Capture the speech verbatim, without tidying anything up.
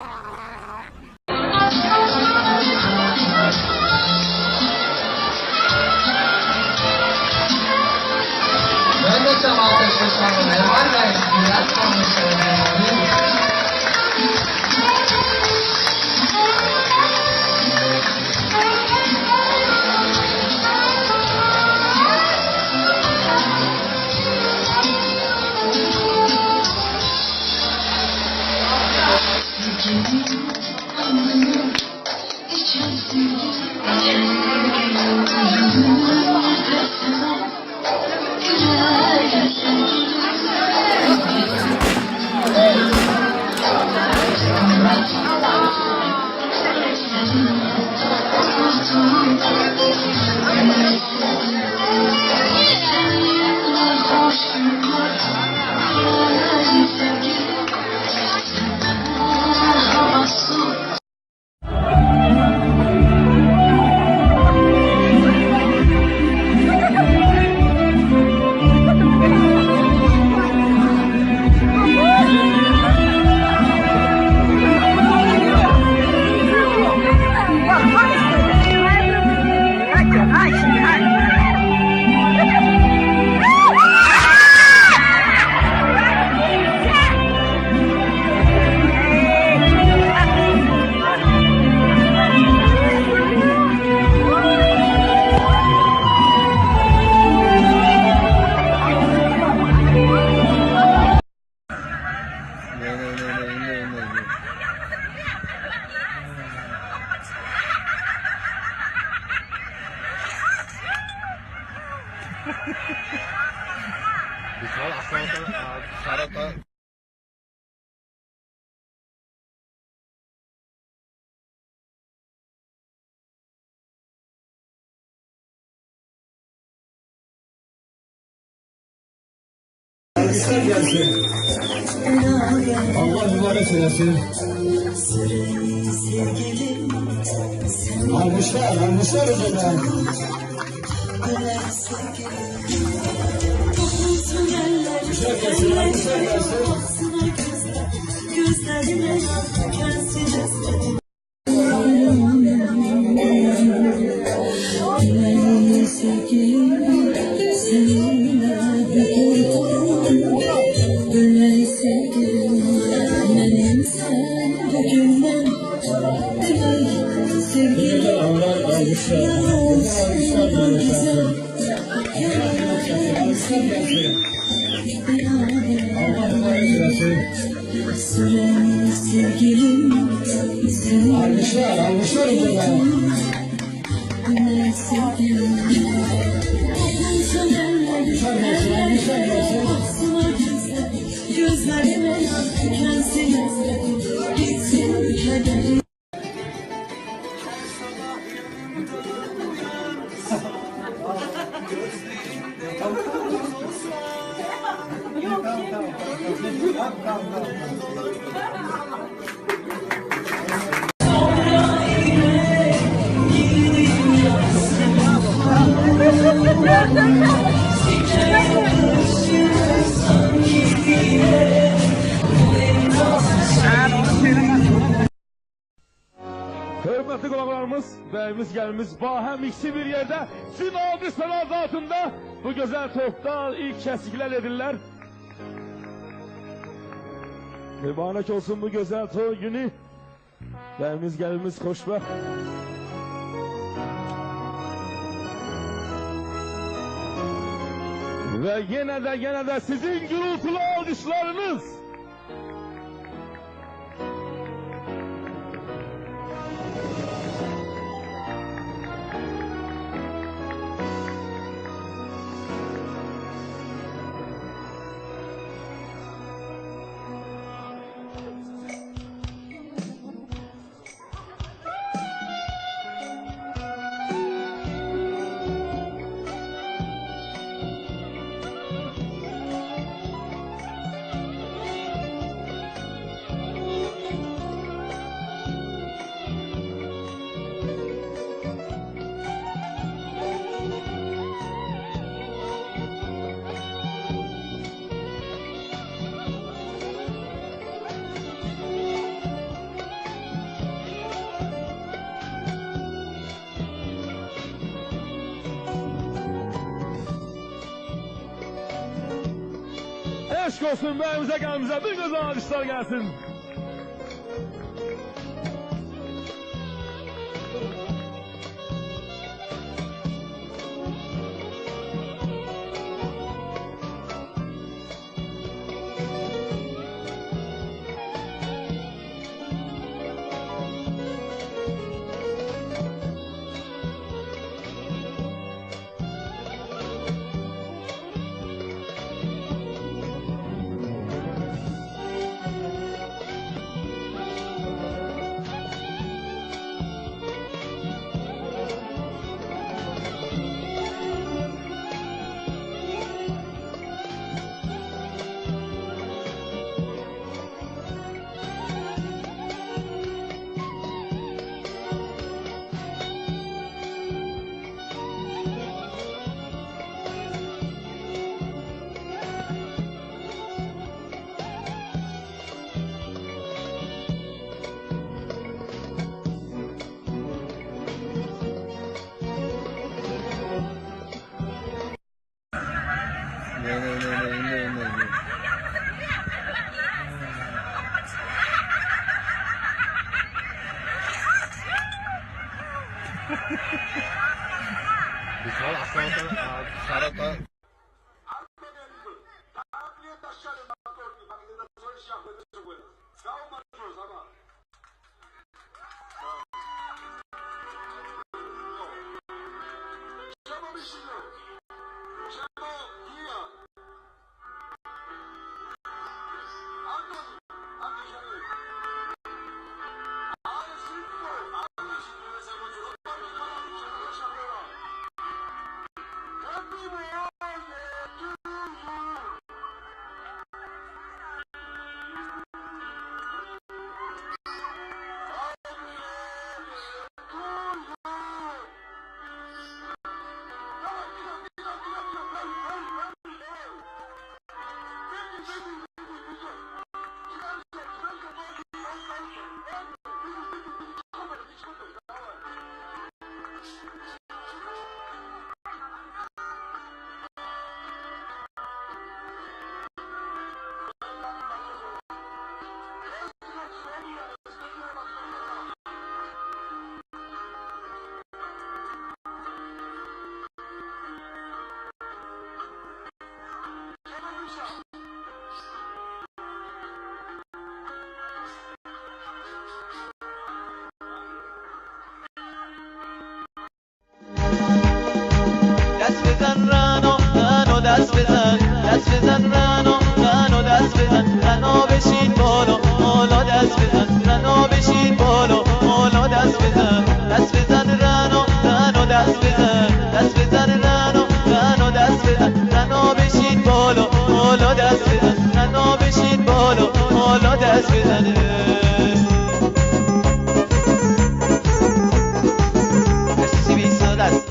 من داشتم آتش فشانی. من رئیس میللت. Alkışlar gelsin. Allah mübarek eylesin. Alkışlar, alkışlar hocam. Alkışlar gelsin, alkışlar gelsin. Alkışlar, alkışlar o zaman. حؤرمتلی قوناقلاریمیز، بَییمیز، گلینیمیز، باهم ایکیسی بیر یئرده سیزین آلقیشلارینیز آلتیندا بو گؤزل تویدا ایلک کسیکلر ائدیرلر. مبارک اولسون بو گؤزل توی گونو. بَییمیز، گلینیمیز خوشبخت. و یئنه ده، یئنه ده سیزین گورولتولو آلقیشلارینیز. عشق اولسون، بئییمیزه، غمیمیزه بیر قوجاق آلقیشلار گلسین. نه، نه، نه، نه، نه، نه، نه. بیز وار آشاغیدا، آ، دیشاریدا. دست بزن رعنا، رعنا دست بزن، دست بزن رعنا، رعنا دست بزن، رعنا بشین بالا، بالا دست بزن، رعنا بشین بالا، بالا دست بزن، دست بزن رعنا، رعنا دست بزن، دست بزن رعنا، رعنا دست بزن، رعنا بشین بالا، بالا دست بزن، رعنا بشین بالا، بالا دست بزن. مرسی، بیست دست.